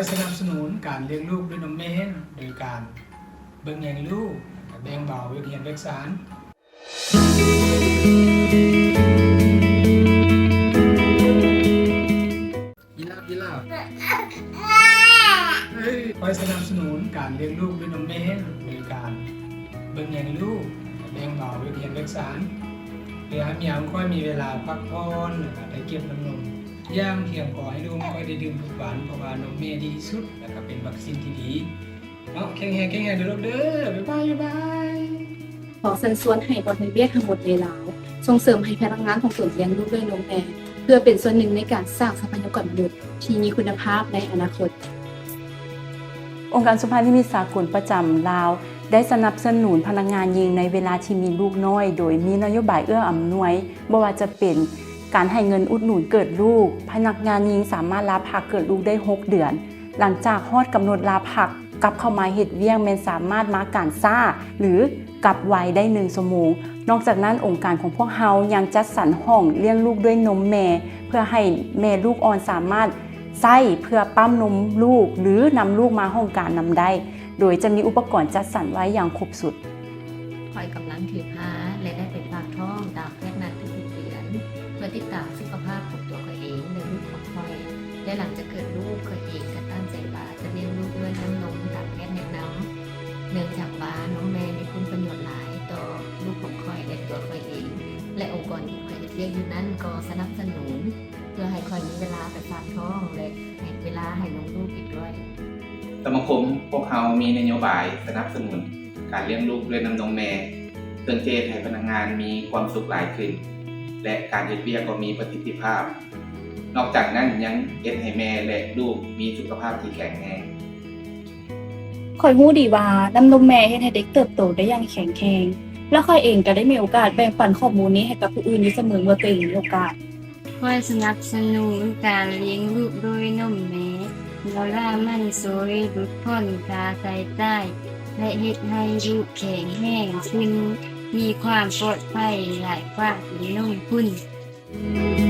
ສະໜັບສະໜູນການລ້ຽງລູກດ້ວຍນົມແມ່ ໂດຍການເບິ່ງແຍງລູກ ແບ່ງເບົາວຽກຮຽນວຽກສານ. ອີລາບ ອີລາບ ຂ້ອຍສະໜັບສະໜູນການລ້ຽງລູກດ້ວຍນົມແມ່ ໂດຍການເບິ່ງແຍງລູກ ແບ່ງເບົາວຽກຮຽນວຽກສານ ເພື່ອໃຫ້ເມຍຂອງຂ້ອຍມີເວລາພັກຜ່ອນ ແລະ ກະໄດ້ເກັບນ້ຳນົມຢ່າງພຽງພໍໃຫ້ລູກຂອງຂ້ອຍໄດ້ດື່ມທຸກວັນ ເພາະວ່ານົມແມ່ດີທີ່ສຸດ ແລະ ກະເປັນວັກຊີນທີ່ດີ. ເນາະ ແຂງແຮງ ແຂງແຮງເດີລູກເດີ ບາຍບາຍ ບາຍບາຍ. ຂໍເຊີນຊວນໃຫ້ບໍ່ເຮັດວຽກທັງໝົດໃນລາວ ສົ່ງເສີມໃຫ້ພະນັກງານຂອງຕົນລ້ຽງລູກດ້ວຍນົມແມ່ ເພື່ອເປັນສ່ວນໜຶ່ງໃນການສ້າງຊັບພະຍາກອນມະນຸດທີ່ມີຄຸນນະພາບໃນອະນາຄົດ. ອົງການສຸພານິມິດສາກົນປະຈຳລາວ ໄດ້ສະໜັບສະໜູນພະນັກງານຍິງໃນເວລາທີ່ມີລູກນ້ອຍ ໂດຍມີນະໂຍບາຍເອື້ອອຳນວຍ ບໍ່ວ່າຈະເປັນການໃຫ້ເງິນອຸດໜູນເກີດລູກ, ພະນັກງານຍິງສາມາດລາພັກເກີດລູກໄດ້ຫົກເດືອນ, ຫຼັງຈາກຮອດກຳນົດລາພັກ ກັບເຂົ້າມາເຮັດວຽກແມ່ນສາມາດມາການຊ້າ ຫຼື ກັບໄວໄດ້ໜຶ່ງຊົ່ວໂມງ. ນອກຈາກນັ້ນ, ອົງການຂອງພວກເຮົາຍັງຈັດສັນຫ້ອງລ້ຽງລູກດ້ວຍນົມແມ່ ເພື່ອໃຫ້ແມ່ລູກອ່ອນສາມາດໃຊ້ເພື່ອປ້ຳນົມລູກ ຫຼື ນຳລູກມາຫ້ອງການນຳໄດ້, ໂດຍຈະມີອຸປະກອນຈັດສັນໄວ້ຢ່າງຄົບຊຸດ. ຂ້ອຍກຳລັງຖືພາ ແລະ ໄດ້ໄປຝາກທ້ອງຕາມແພດນັດທຸກໆເດືອນ ເພື່ອຕິດຕາມສຸຂະພາບຂອງຕົວຂ້ອຍເອງ ແລະ ລູກຂອງຂ້ອຍ ແລະ ຫຼັງຈາກເກີດລູກ ຂ້ອຍເອງກໍຕັ້ງໃຈວ່າຈະລ້ຽງລູກດ້ວຍນ້ຳນົມຕາມແພດແນະນຳ ເນື່ອງຈາກວ່ານົມແມ່ມີຄຸນປະໂຫຍດຫຼາຍຕໍ່ລູກຂອງຂ້ອຍ ແລະ ຕົວຂ້ອຍເອງ ແລະ ອົງກອນທີ່ຂ້ອຍເຮັດວຽກຢູ່ນັ້ນກໍສະໜັບສະໜູນ ເພື່ອໃຫ້ຂ້ອຍມີເວລາໄປຝາກທ້ອງ ແລະ ໃຫ້ເວລາໃຫ້ນ້ອງລູກອີກດ້ວຍ. ສະມາຄົມພວກເຮົາມີນະໂຍບາຍສະໜັບສະໜູນການລ້ຽງລູກດ້ວຍນ້ຳນົມແມ່ ເຊິ່ງຈະເຮັດໃຫ້ພະນັກງານມີຄວາມສຸກຫຼາຍຂຶ້ນ ແລະ ການເຮັດວຽກກໍມີປະສິດທິພາບ. ນອກຈາກນັ້ນຍັງເຮັດໃຫ້ແມ່ ແລະ ລູກມີສຸຂະພາບທີ່ແຂງແຮງ. ຂ້ອຍຮູ້ດີວ່ານ້ຳນົມແມ່ເຮັດໃຫ້ເດັກເຕີບໂຕໄດ້ຢ່າງແຂງແຮງ ແລະ ຂ້ອຍເອງກໍໄດ້ມີໂອກາດແບ່ງປັນຂໍ້ມູນນີ້ໃຫ້ກັບຜູ້ອື່ນຢູ່ສະເໝີເມື່ອຕົວເອງມີໂອກາດ. ຂ້ອຍສະໜັບສະໜູນການລ້ຽງລູກດ້ວຍນົມແມ່ ເວລາມັນຊ່ວຍຫຼຸດຜ່ອນຄ່າໃຊ້ຈ່າຍ ແລະ ເຮັດໃຫ້ລູກແຂງແຮງຂຶ້ນ, ມີຄວາມປອດໄພຫຼາຍກວ່າກິນນົມຂຸ້ນ.